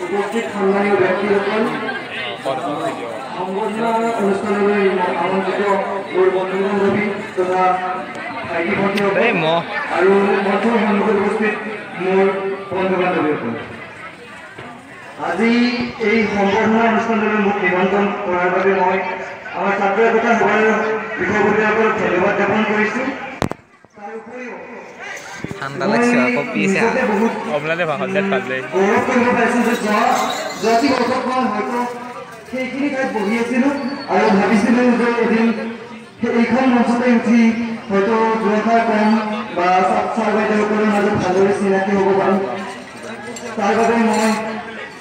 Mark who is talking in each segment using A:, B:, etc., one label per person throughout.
A: উপস্থিত সন্মানীয় ব্যক্তিসকল, সম্বৰ্ধনা অনুষ্ঠানলৈ আমন্ত্ৰিত মোৰ বন্ধু বান্ধৱী তথা ভাইটি ভণ্টিসকল
B: এই মহ।
A: আৰু মঞ্চৰ সন্মুখত উপস্থিত মোৰ বন্ধু বান্ধৱীসকল, আজি এই সম্বৰ্ধনা অনুষ্ঠানলৈ মোক নিমন্ত্ৰণ কৰাৰ বাবে মই আমাৰ ছাত্ৰ একতা সভাৰ বিষয়ববীয়াসকলক ধন্যবাদ জ্ঞাপন কৰিছোঁ। তাৰ উপৰিও
B: ঠাণ্ডা লাগছে, কঁপি আছে।
A: নিজকে বহুত
C: অম্লানে ভাষণ দিয়াত ভাল দেই।
A: গৌৰৱ কৰিব পাৰিছোঁ যে যোৱাটি বৰ্ষত মই হয়তো সেইখিনি ঠাইত বহি আছিলোঁ আৰু ভাবিছিলোঁ যে এদিন এইখন মঞ্চতে উঠি হয়তো দুআষাৰ কম বা ছাৰ বাইদেউসকলৰ মাজত ভালদৰে চিনাকি হ'ব পাৰিম। তাৰ বাবে মই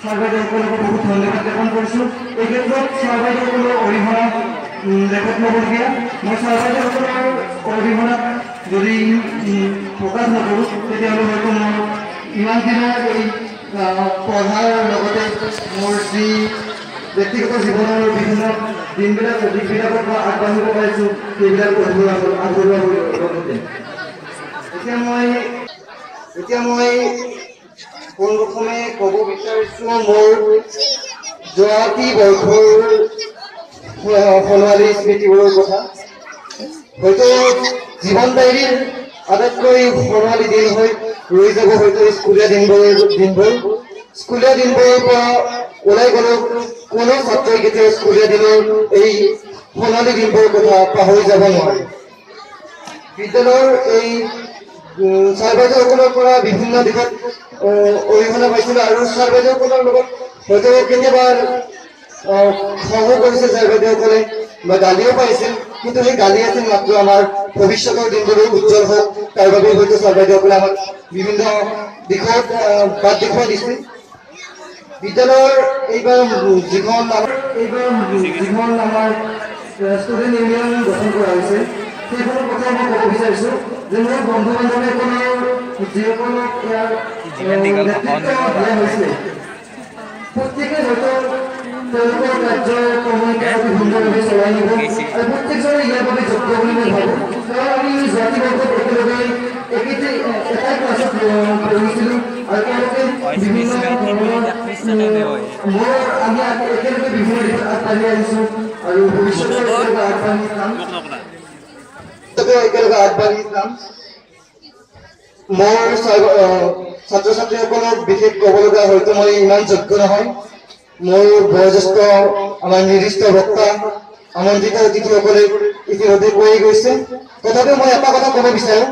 A: ছাৰ বাইদেউসকলকো বহুত ধন্যবাদ জ্ঞাপন কৰিছোঁ। এই ক্ষেত্ৰত ছাৰ বাইদেউসকলৰ অৰিহণা লেখত ল'বলগীয়া। মই ছাৰ বাইদেউসকলৰ অৰিহণাক যদি প্ৰকাশ নকৰোঁ, তেতিয়াহ'লে হয়তো মোৰ ইমান দিনৰ এই পঢ়াৰ লগতে মোৰ যি ব্যক্তিগত জীৱনৰ বিভিন্ন দিনবিলাক, দিশবিলাকত মই আগবাঢ়িব পাৰিছোঁ, সেইবিলাক আধৰুৱা আধৰুৱা হৈ ৰ'লহেঁতেন। এতিয়া মই পোনপ্ৰথমে ক'ব বিচাৰিছোঁ মোৰ যোৱাটি বৰ্ষৰ সোণোৱালী স্মৃতিবোৰৰ কথা। হয়তো জীৱন ডায়েৰীৰ আটাইতকৈ সোণোৱালী দিন হৈ ৰৈ যাব হয়তো স্কুলীয়া দিনবোৰ। স্কুলীয়া দিনবোৰৰ পৰা ওলাই গ'লেও কোনো ছাত্ৰই কেতিয়াও স্কুলীয়া দিনৰ এই সোণালী দিনবোৰৰ কথা পাহৰি যাব নোৱাৰে। বিদ্যালয়ৰ এই ছাৰ বাইদেউসকলৰ পৰা বিভিন্ন দিশত অৰিহণা পাইছিলোঁ আৰু ছাৰ বাইদেউসকলৰ লগত হয়তো কেতিয়াবা খঙো কৰিছিল ছাৰ বাইদেউসকলে বা গালিও পাইছিল। কিন্তু সেই গালি আছিল মাত্ৰ আমাৰ ভৱিষ্যতৰ দিনবোৰো উজ্জ্বল হওক, তাৰ বাবে হয়তো ছাৰ বাইদেউসকলে আমাক বিভিন্ন দিশত বাট দেখুৱাই দিছিল। বিদ্যালয়ৰ এইবাৰ যিখন আমাৰ ষ্টুডেণ্ট ইউনিয়ন গঠন কৰা হৈছে, সেইখনৰ কথা মই ক'ব বিচাৰিছোঁ যে মোৰ বন্ধু বান্ধৱীসকলৰ, যিসকলক ইয়াৰ
B: যিমান দীঘল ভাষণ
A: নেতৃত্ব
B: দিব।
A: দিয়া হৈছে, প্ৰত্যেকে হয়তো তেওঁলোকৰ কাৰ্যক্ৰমণিকা অতি সুন্দৰভাৱে চলাই নিব আৰু প্ৰত্যেকজনে ইয়াৰ বাবে যোগ্য বুলি মই ভাবোঁ। কাৰণ আমি যোৱাটি বৰ্ষত একেলগে একেটি এটাই ক্লাছত পঢ়িছিলোঁ আৰু তেওঁলোকে বিভিন্ন ধৰণৰ মোৰ আমি একেলগে বিভিন্ন দিশত আগবাঢ়ি আহিছোঁ আৰু ভৱিষ্যতে একেলগে আগবাঢ়ি যাম, একেলগে আগবাঢ়ি যাম। মোৰ ছাত্ৰ ছাত্ৰীসকলক বিশেষ ক'ব লগা হয়তো মই ইমান যোগ্য নহয়। মোৰ বয়োজ্যেষ্ঠ আমাৰ নিৰ্দিষ্ট বক্তা, আমন্ত্ৰিত অতিথিসকলে ইতিমধ্যে কৈয়ে গৈছে। তথাপিও মই এটা কথা ক'ব বিচাৰো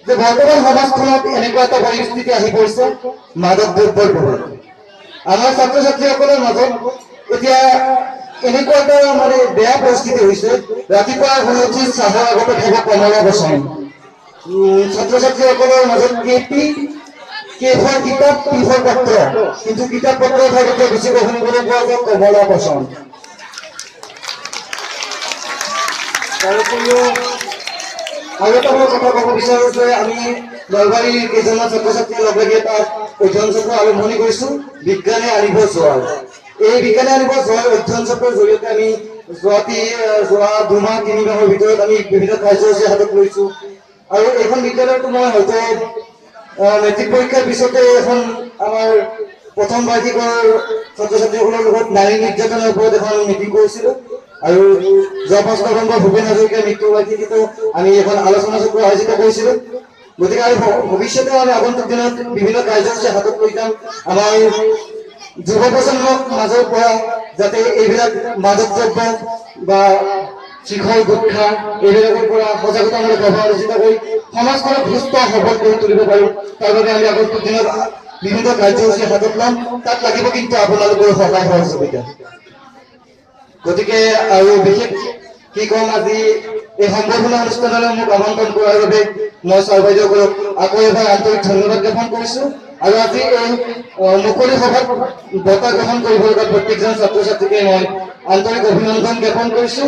A: যে বৰ্তমান সমাজখনত এনেকুৱা এটা পৰিস্থিতি আহি পৰিছে, মাদক দ্ৰব্যৰ প্ৰভাৱ আমাৰ ছাত্ৰ ছাত্ৰীসকলৰ মাজত এতিয়া এনেকুৱা এটা মানে বেয়া পৰিস্থিতি হৈছে। ৰাতিপুৱা শুই উঠি চাহৰ আগতে খাব কমলা বচন। ছাত্ৰ ছাত্ৰীসকলৰ মাজত কেপি, কে ফৰ কিতাপ, পি ফৰ পত্ৰ, কিন্তু কিতাপ পত্ৰৰ ঠাইত এতিয়া বেছিকৈ শুনিবলৈ পোৱা যায় কমলা বচন। তাৰ উপৰিও আৰু এটা মই কথা ক'ব বিচাৰো যে আমি নলবাৰীৰ কেইজনমান ছাত্ৰ ছাত্ৰীয়ে লগ লাগি এটা অধ্যয়ন চক্ৰ আৰম্ভণি কৰিছো, বিজ্ঞানে আনিব জোৱাৰ। এই বিজ্ঞানে আনিব জোৱাৰ অধ্যয়ন চক্ৰৰ জৰিয়তে আমি যোৱা 2 মাহ 3 মাহৰ ভিতৰত আমি বিভিন্ন কাৰ্যসূচী হাতত লৈছো। আৰু এইখন বিদ্যালয়তো মই হয়তো মেট্ৰিক পৰীক্ষাৰ পিছতে এখন আমাৰ প্ৰথম বাৰ্ষিকৰ ছাত্ৰ ছাত্ৰীসকলৰ লগত নাৰী নিৰ্যাতনৰ ওপৰত এখন মিটিং কৰিছিলো আৰু যোৱা 5 নৱেম্বৰ ভূপেন হাজৰিকাৰ মৃত্যু বাৰ্ষিকীতো আমি এখন আলোচনা চক্ৰ আয়োজিত কৰিছিলো। গতিকে আৰু ভৱিষ্যতেও আমি আগন্তুক দিনত বিভিন্ন কাৰ্যসূচী হাতত লৈ যাম, আমাৰ যুৱ প্ৰজন্মক মাজৰ পৰা যাতে এইবিলাক মাদক দ্ৰব্য বা শিখৰ, গুটখা এইবিলাকৰ পৰা সজাগতামূলক সভা অনুষ্ঠিত কৰি সমাজখনক সুস্থ সবল কৰি তুলিব পাৰোঁ, তাৰ বাবে আমি আগন্তুক দিনত বিভিন্ন কাৰ্যসূচী হাতত ল'ম। তাত লাগিব কিন্তু আপোনালোকৰ সহায় সহযোগিতা। গতিকে আৰু বিশেষ কি ক'ম, আজি এই সম্বৰ্ধনা অনুষ্ঠানলৈ মোক আমন্ত্ৰণ কৰাৰ বাবে মই ছাৰ বাইদেউসকলক আকৌ এবাৰ আন্তৰিক ধন্যবাদ জ্ঞাপন কৰিছো। আৰু আজি এই মুকলি সভাত বঁটা গ্ৰহণ কৰিব লগা প্ৰত্যেকজন ছাত্ৰ ছাত্ৰীকে মই আন্তৰিক অভিনন্দন জ্ঞাপন কৰিছো।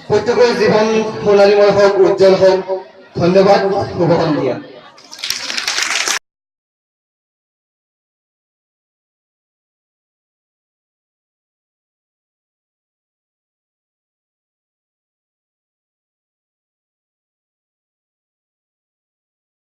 A: প্ৰত্যেকৰে জীৱন সোণালীময় হওক, উজ্জ্বল হওক। ধন্যবাদ, শুভ সন্ধিয়া।